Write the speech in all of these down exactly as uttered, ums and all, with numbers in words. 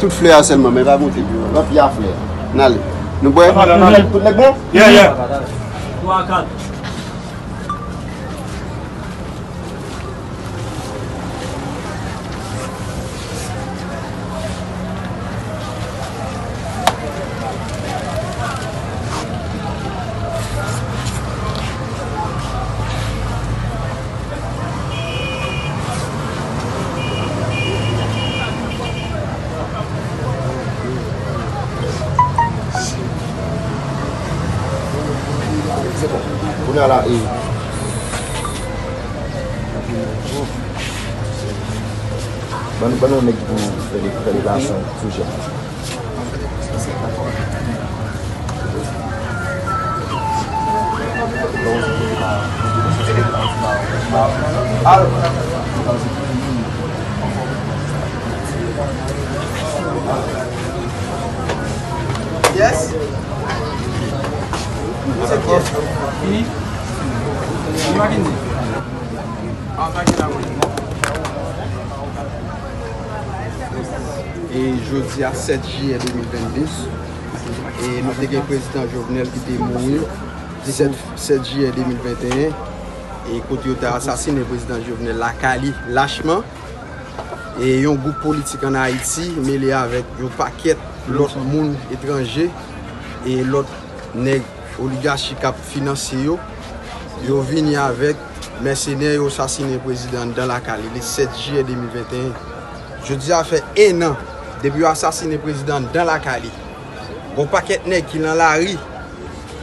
Tout flè a sèlman, men pa monte pi wo. Nan pi a flè. N ale. Nou bwè? Tout nèg bon? Yeah, yeah. Kounye a la, e, ban nou, ban nou nèg pou fè de, fè deklarasyon sou jèn. Yes. Se ki? Fini? Fini Mackendy? E jodi a sèt jiyè de mil vennde, e nou te gen prezidan Jovenel ki te mouri sèt, sèt jiyè de mil venteyen, e kote yo te asasinen prezidan Jovenel lakay li lachman. E yon gwoup politik ann Ayiti mele avèk yon pakèt lòt moun etranje e lòt nèg oligachi k ap finanse yo, yo vini avèk mèsenè, yo sasinen prezidan anndan lakay li, le sèt jiyè de mil venteyen. Jodi a fè en an depi yo asasinen prezidan anndan lakay li. Gon pakèt nèg ki nan lari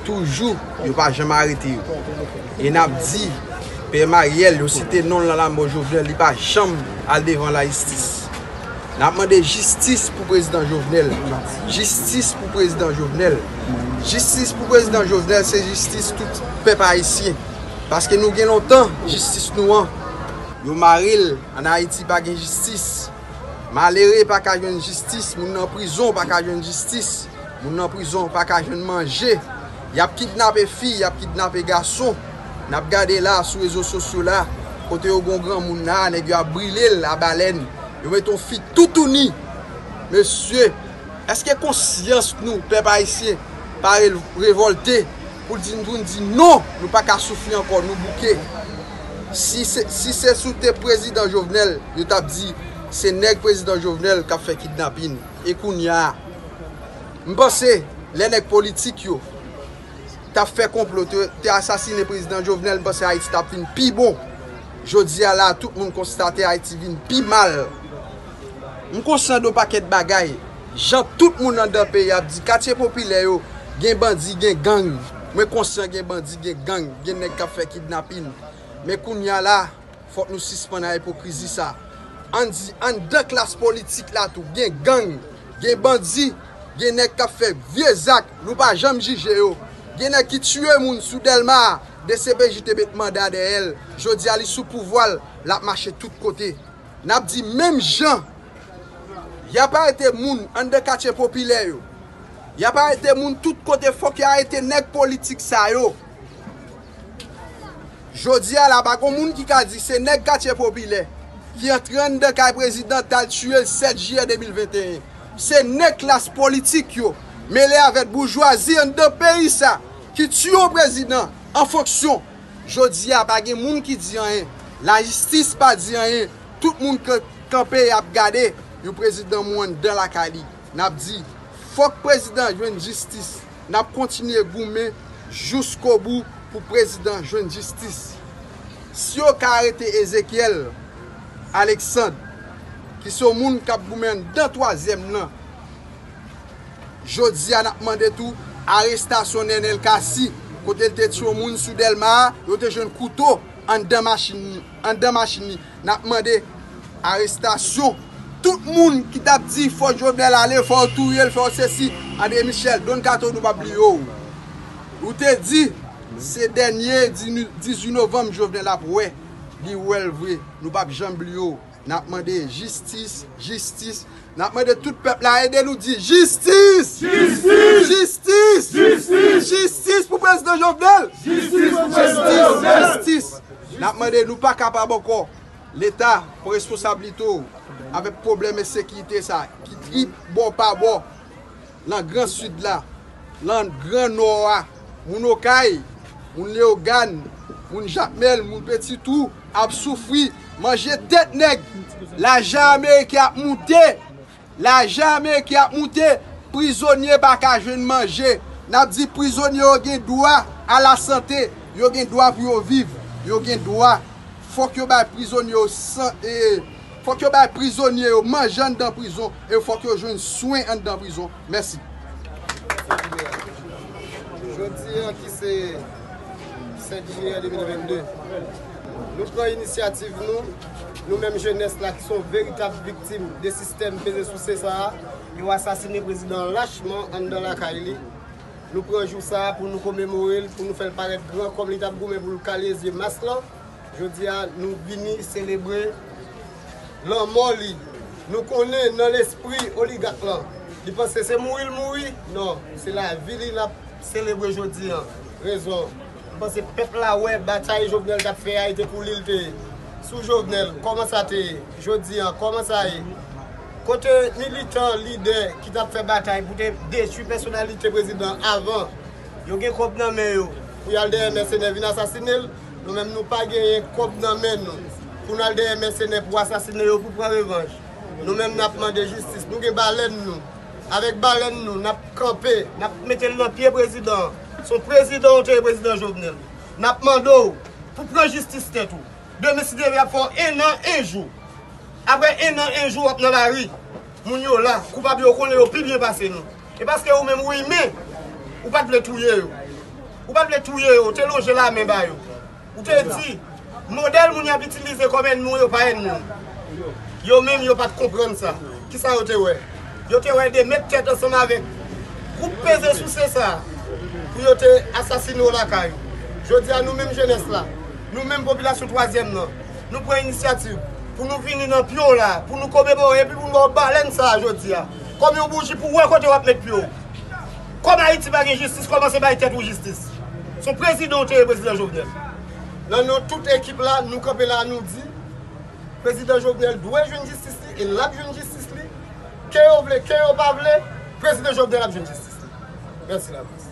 toujou, yo pa janm arete yo. E n ap di, Pè Mariel, yo site non l nan lanmò Jovenel, li pa janm al devan lajistis. N ap mande jistis pou prezidan Jovenel. Jistis pou prezidan Jovenel. Jistis pou prezidan Jovenel, se jistis tout pèp ayisyen. Paske nou gen lontan jistis nou an. Yo mare l, ann Ayiti pa gen jistis. Malere pa ka jwenn jistis, moun nan prizon pa ka jwenn jistis. Moun nan prizon pa ka jwenn manje. Y ap kidnape fi, y ap kidnape gason. N ap gade la sou rezo sosyo la, kote yo gon granmoun la, nèg yo ap brile l a balèn. Yo mete yon fi toutouni. Mesye, èske konsyans nou, pèp ayisyen, pa re-, revòlte pou di, pou n di non, nou pa ka soufri ankò, nou bouke? Si se, si se sou te prezidan Jovenel, yo t ap di se nèg prezidan Jovenel k ap fè kidnapin. E kounye a, m panse lè nèg politik yo t ap fè konplo, te, te asasinen prezidan Jovenel, m panse Ayiti t ap vin pi bon. Jodi a la, tout moun konstate Ayiti vin pi mal. M konsyan de yon pakèt bagay. Jan tout moun anndan peyi ap di, katye popilè yo, gen bandi, gen gang. Mwen konsyan gen bandi, gen gang, gen nèg k ap fè kidnapin. Men kounye a la, fòk nou sispann ak ipokrizi sa. Ann di, anndan klas politik la tou, gen gang, gen bandi, gen nèg k ap fè vye zak, nou pa janm jije yo. Gen nèg ki tiye moun sou Dèlma, D C P J te met manda dèyè l. Jodi a, li sou pouvwa l, l ap mache tout kote. N ap di menm jan, y ap arete moun anndan katye popilè yo. Y ap arete moun tout kote, fòk y arete nèg politik sa yo. Jodi a la, pa gon moun ki ka di se nèg katye popilè ki antre anndan kay prezidan t al tiye l sèt jiyè de mil venteyen. Se nèg klas politik yo, mele avèk boujwazi anndan peyi sa, ki tiye yon prezidan an fonksyon. Jodi a, pa gen moun ki di anyen. Lajistis pa di anyen. Tout moun k-, kanpe y ap gade yon prezidan mou anndan lakay li. N ap di, fòk prezidan jwenn jistis. N ap kontinye goumen jouskobou pou prezidan jwenn jistis. Si yo ka arete Ezekiel Alexandre, ki se yon moun k ap goumen anndan twazyèm lan, jodi a n ap mande tou arestasyon Nenel Cassy, kote l te tiye yon moun sou Dèlma a, yo te jwenn kouto anndan machin li, anndan machin li. N ap mande arestasyon tout moun ki t ap di fò Jovenel ale, fò yo touye l, fò sesi. André Michel, Don Kato, nou p ap bliye w. Ou te di se dènye di-, dizuit novanm Jovenel ap wè, li wè l vre. Nou p ap janm bliye w. N ap mande jistis, jistis. N ap mande tout pèp la ede nou di jistis! Jistis! Jistis! Jistis! Jistis pou prezidan Jovenel! Jistis pou prezidan Jovenel! Jistis! N ap mande, nou pa kapab ankò. Leta pran responsablite w avèk pwoblèm ensekirite sa ki trip bò pa bò nan Gran Sid la, nan Gran Nò a. Moun Okay, moun Leyogàn, moun Jakmèl, moun Petit Trou ap soufri, manje tèt nèg. Lajan ameriken ap moute. Lajan ameriken ap moute, prizonye pa ka jwenn manje. N ap di prizonye yo gen dwa a lasante, yo gen dwa pou yo viv, yo gen dwa. Fòk yo bay prizonye yo san, e, fòk yo bay prizonye yo manje anndan prizon, e fòk yo jwenn swen anndan prizon. Mèsi. Jodi an ki se sèt jiyè de mil vennde, nou pran inisyativ nou, nou menm jenès la ki se yon veritab viktim de sistèm peze souse sa a, yo asasine prezidan an lachman anndan lakay li. Nou pran jou sa a pou nou komemore l, pou nou fè l parèt gran kòm li t ap goumen pou l kale zye mas lan. Jodi a, nou vini selebre lanmò li. Nou konnen nan lespri oligak lan, li panse se mouri l mouri. Non, se lavi li n ap selebre jodi an. Rezon, m panse pèp la wè batay Jovenel t ap fè a, e te pou li l te ye. Sou Jovenel, kòman sa te ye? Jodi an, kòman sa ye? Kote militan, lidè ki t ap fè batay pou te detwi pèsonalite prezidan avan, yo gen kòb nan men yo pou y al dèyè mèsenè vin asasine l? Nou menm, nou pa genyen kòb nan men nou pou n al dèyè mèsenè pou asasine yo, pou pran revanj. Nou menm, n ap mande jistis. Nou gen balèn nou. Avèk balèn nou, n ap kanpe, n ap mete l nan pye prezidan an. Se yon prezidan ou te ye, prezidan Jovenel. N ap mande w pou pran jistis tèt ou. Demen, si Dye vle, ap fè w en an, en jou. Apre en an, en jou, w ap nan lari. Moun yo la, koupab yo, ou konnen yo pi byen pase nou. E paske ou menm ou imen, ou pa t vle touye yo. Ou pa t vle touye yo, ou te lonje lamen ba yo. Ou te di, modèl moun y ap itilize kòm ènmi w yo pa ènmi w. Yo menm, yo pa t konprann sa. Kisa yo te wè? Yo te wè de met tèt ansanm avèk gwoup peze souse sa a pou yo te asasine w lakay ou. Jodi a, nou menm jenès la, nou menm popilasyon twazyèm nan, nou pran inisyativ pou nou vini nan pye w la, pou nou komemore, epi pou nou ba w balèn sa a jodi a, kòm yon bouji pou w wè kote w ap met pye w. Kòm Ayiti pa gen jistis, kòmanse bay tèt ou jistis. Se yon prezidan ou te ye, prezidan Jovenel. Nan non tout ekip la, nou kanpe la, nou di, prezidan Jovenel dwe jwenn jistis li, e l ap jwenn jistis li. Ke yo vle, ke yo pa vle, prezidan Jovenel ap jwenn jistis li. Mèsi, laprès.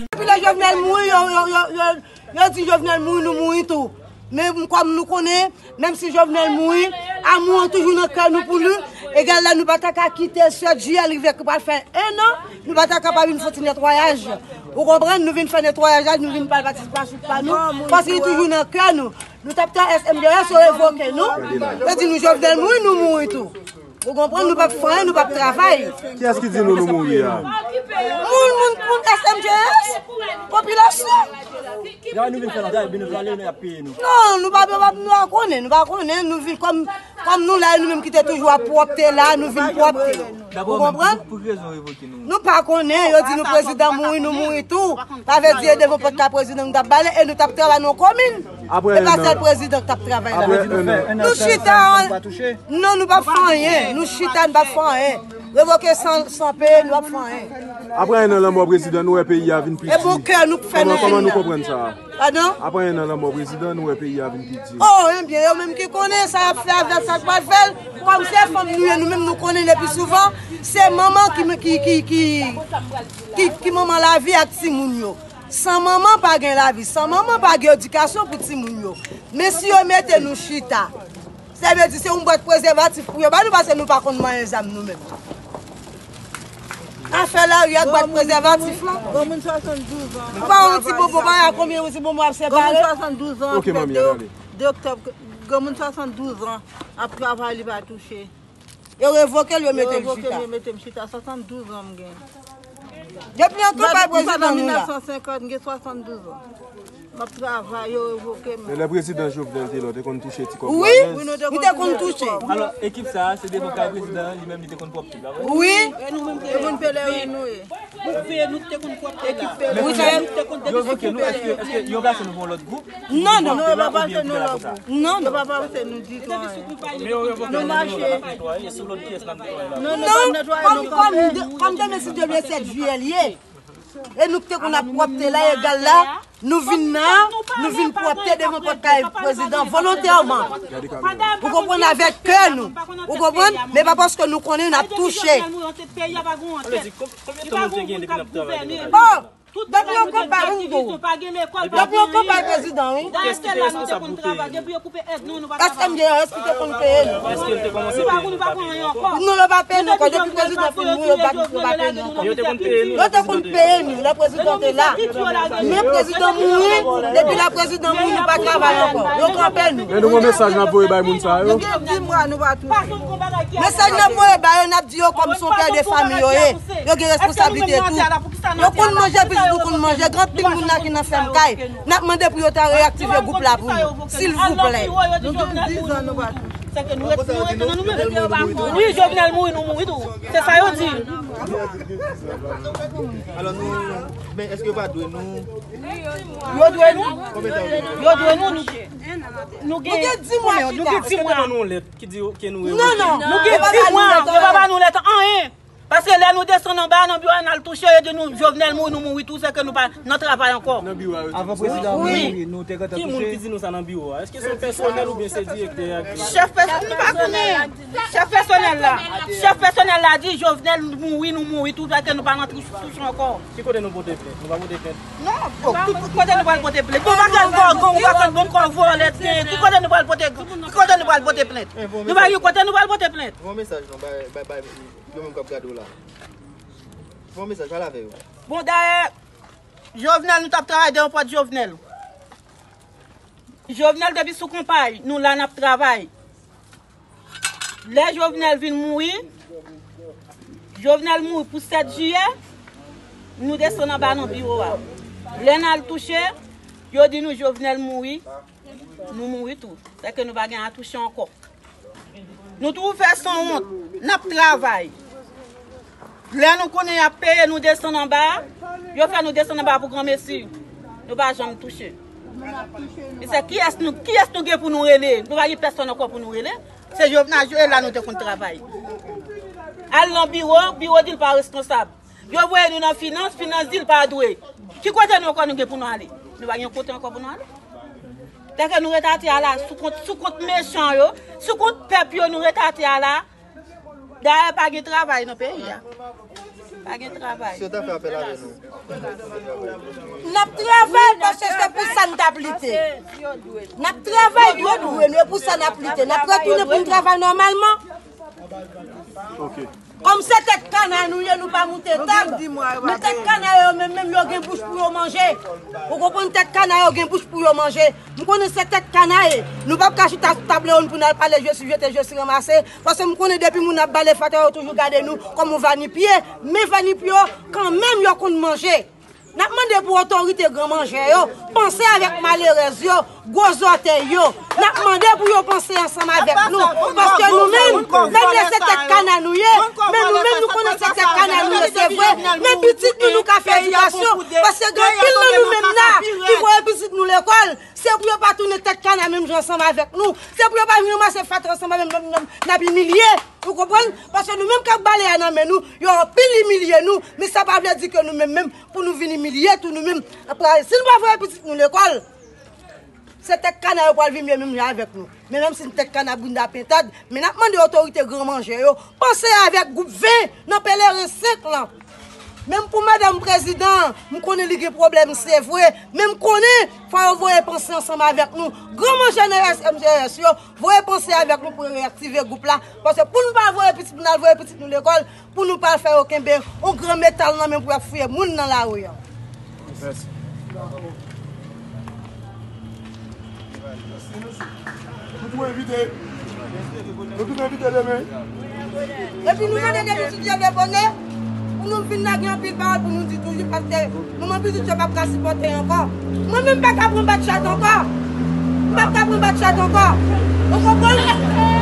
Depi lè Jovenel mouri, yo, yo, yo, yo, yo di Jovenel mouri, nou mouri tou. Men kòm nou konnen, menm si Jovenel mouri, amou an toujou nan kè nou pou li. Egal la, nou pa ta ka kite sèt jiyè, li rive ki pral fè en an, nou pa ta ka pa vin fè ti netwayaj. Ou konprann? Nou vin fè netwayaj la, nou vin bay patisipasyon pa nou, paske li toujou nan kè nou. Nou t ap travay S M D S, yo revoke nou. Yo di nou Jovenel mouri, nou mouri tou. Ou konprann? Nou p ap fè anyen, nou p ap travay. Kiyès ki di nou nou mouri a? Moun, moun, moun S M G S, popilasyon. Gade nou vin fè nan gade, nou prale, nou ap peye nou. Non, nou pa, nou pa, nou pa konnen, nou pa konnen, nou vin kòm, kòm nou la, nou menm ki te toujou ap pwòpte la, nou vin pwòpte. Ou konprann? Pou ki rezon revoke nou? Nou pa konnen, yo di nou prezidan mouri, nou mouri tou. Sa vle di e devan pòt la prezidan nou t ap bale e nou t ap travay nan komin. E pa sèl prezidan k t ap travay la. Nou chita, non, nou p ap fè anyen. Nou chita, nou p ap fè anyen. Revoke san, san peye, nou p ap fè anyen. Apre en an lanmò prezidan, nou wè peyi a vin pi di. E bon kè nou k fè nou. Kòman, kòman nou konprann sa? Padon? Apre en an lanmò prezidan, nou wè peyi a vin pi di. Oh, ebyen, yo menm ki konnen sa y ap fè avè l, sa k pral fè l. Kòm se fanm nou ye, nou menm nou konnen le pi souvan, se manman ki, ki, ki, ki, ki, ki manman lavi ak timoun yo. San manman pa gen lavi, san manman pa gen edikasyon pou timoun yo. Men si yo mete nou chita, sa vle di se yon bwat prezèvatif pou yo ba nou, paske nou pa konn manyen zam nou menm. Afè lari ak bwat prezèvatif la. Granmoun swasanndouz an. Ou pa wè yon ti bonbon, pa wè konbyen yon ti bonbon ap separe? Granmoun swasanndouz an. Ok, manmi, ale. De oktòb, granmoun swasanndouz an ap travay, li pa touche. Yo revoke l, yo mete l chita. Yo revoke m, yo mete m chita. Swasanndouz an m gen. Depi nan kanpay prezidan nou la. Mil nèf san senkant, m gen swasanndouz an. M ap travay, yo revoke m. Men lè prezidan Jovenel te la, w te konn touche ti kòb yo? Wi, nou te konn touche. Alò, ekip sa a, se devan kay prezidan an, li menm li te konn pwòpte, pa vre? Wi. E nou menm te konn pelerin nou ye. Pou veye nou te konn pwòpte la. Wi, nou te konn yo revoke nou, èske, èske yo plase nou pou yon lòt gwoup? Non, non. Yo pa plase nou lòt gwoup. Non, non. Yo pa plase nou ditou. Nou mache. Non, non, kòm, kòm demen si Dye vle sèt jiyè li ye. E nou ki te konn ap pwòpte la, egal la, nou vin nan, nou vin pwòpte devan pòt kay prezidan volontèman. Ou konprann, avèk kè nou. Ou konprann? Men pa paske nou konnen n ap touche. Oh! Depi yon kanpay, wi, wi. Depi yon kanpay prezidan, wi. Èske m gen, èske te konn peye nou? Èske l te kòmanse peye nou, pa peye nou ankò? Non, yo pa peye nou ankò. Depi prezidan fin mouri, yo pa, yo pa peye nou ankò. Yo te konn peye nou. Yo te konn peye nou lè prezidan te la. Men prezidan mouri, depi lè prezidan mouri, nou pa travay ankò. Yo kanpe nou. Men nou gon mesaj n ap voye bay moun sa yo? Yo gen di mwa nou pa touche. Mesaj n ap voye ba yo, n ap di yo kòm se yon pè de fanmi yo ye. Yo gen responsablite tou. Yo konn manje, pitit nou konn manje. Gen anpil moun la ki nan fèm kay. N ap mande pou yo ta reyaktive gwoup la pou nou, silvouplè. Nou gen dizan nou pa touche. Wi, Jovenel mouri, nou mouri tou. Se sa yo di. Alò nou, men èske yo pa dwe nou? Yo dwe nou. Yo dwe nou. Nou gen, nou gen di mwa, nou gen di mwa. Ki di ke nou... Non, non. Nou gen di mwa, yo pa ba nou lèt anyen. Paske lè nou desann anba nan biwo a, n al touche, yo di nou Jovenel mouri, nou mouri tou, se ke nou pa nan travay ankò. Nan biwo a, yo di nou sa? Avan prezidan mouri, nou te gentan touche. Ki moun ki di nou sa nan biwo a? Èske se yon pèsonèl oubyen se direktè a ki... Chèf pèsonèl, nou pa konnen. Chèf pèsonèl la. Chèf pèsonèl la di Jovenel mouri, nou mouri tou, se ke nou pa nan touche ankò. Ki kote nou pote plent? Nou pa pote plent. Non, bon, tout kote nou pral pote plent. Bon, pa fè gògò, ou pa fè bon kò vòlè, ki kote nou pral pote, ki kote nou pral pote plent? Nou pa gen kote nou pral pote plent. Bon mesaj non, bay, bay, bay, yo menm k ap gade w la. Bon mesaj, pale avè yo. Bon, dayè, Jovenel, nou t ap travay devan pòt Jovenel. Jovenel depi sou konpay, nou la n ap travay. Lè Jovenel vin mouri, Jovenel mouri pou sèt jiyè, nou desann anba nan biwo a. Lè n al touche, yo di nou Jovenel mouri, nou mouri tou. Sèke nou pa gen a touche ankò. Nou twouve fè sanwont, n ap travay. Lè nou konnen y ap peye, nou desann anba, yo fè nou desann anba pou granmesi. Nou pa janm touche. E se kiyès nou, kiyès nou gen pou nou rele? Nou pa gen pèsonn ankò pou nou rele. Se Jovenel, e la nou te konn travay. Al nan biwo, biwo di l pa reskonsab. Yo voye nou nan finans, finans di l pa dwe. Ki kote nou ankò nou gen pou nou ale? Nou pa gen kote ankò pou nou ale. Dayè nou ret atè a la, sou kont, sou kont mechan yo, sou kont pèp yo, nou ret atè a la. Dayè pa gen travay nan peyi a. Pa gen travay. Si yo ta fè apèl avè nou. N ap travay paske se pou sa n t ap lite. N ap travay dwe pou nou, e pou sa n ap lite. N ap retounen pou n travay nòmalman. Ok. Kòm se tèt kana nou ye, nou pa moute tab. Men tèt kana yo menm, menm yo gen bouch pou yo manje. Ou konprann, tèt kana yo gen bouch pou yo manje. M konnen se tèt kana ye. Nou p ap ka chita sou tab Leon pou n al pale je suis jeté, je suis ramassé. Paske m konnen depi moun ap bale fatra yo toujou gade nou kòm yon vanipye. Men vanipye yo, kanmenm yo konn manje. N ap mande pou otorite gran manjè yo panse avèk malerèz yo, gwo zòtèy yo. N ap mande pou yo panse ansanm avèk nou. Paske nou menm, menm lè se tèt kana nou ye, men nou menm nou konnen se tèt kana nou ye, se vre. Men pitit nou, nou ka fè edikasyon. Paske gen anpil nan nou menm la ki voye pitit nou lekòl. Se pou yo pa tounen tèt kana menm jan ansanm avèk nou. Se pou yo pa vin ranmase fatra ansanm avèk nou, n ap imilye. Ou konprann? Paske nou menm k ap bale a nan men nou, yo anpil imilye nou. Men sa pa vle di ke nou menm menm, pou nou vin imilye tou nou menm. Apre, si nou pa voye pitit nou lekòl, se tèt kana yo pral vin ye menm jan avèk nou. Men menm si n tèt kana bounda pentad, men n ap mande otorite gran manjè yo, panse avèk gwoup ven nan Pelerin senk lan. Menm pou madanm prezidan, m konnen li gen pwoblèm, se vre, men m konnen fò yo voye panse ansanm avèk nou. Gran manjè nan S M G S yo, voye panse avèk nou pou yo reyaktive gwoup la. Paske pou nou pa voye pitit nou, n al voye pitit nou lekòl, pou nou pa fè yo kenbe yon gran metal nan men pou y ap fouye moun nan lari a. Mèsi. Nou tou envite. Nou tou envite demen. Epi nou mande depi si Dye vle bonè. Pou nou vin la gen anpil pawòl pou nou di toujou, paske manman pitit yo p ap ka sipòte ankò. Mwen menm m pa ka pran bat chat ankò. M pa ka pran bat chat ankò. Ou konprann?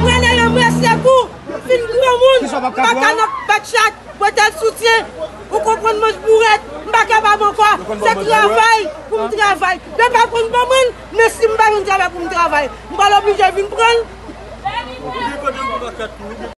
Mwen lè yo mwen se kou. M fin granmoun. M pa ka nan bat chat. Pwetèl soutyen. Ou konprann, manch bourèt. M pa kapab ankò. Se travay pou m travay. Yo pa konn ban mwen l, men si m pa jwenn travay pou m travay, m pral oblije vin pran l.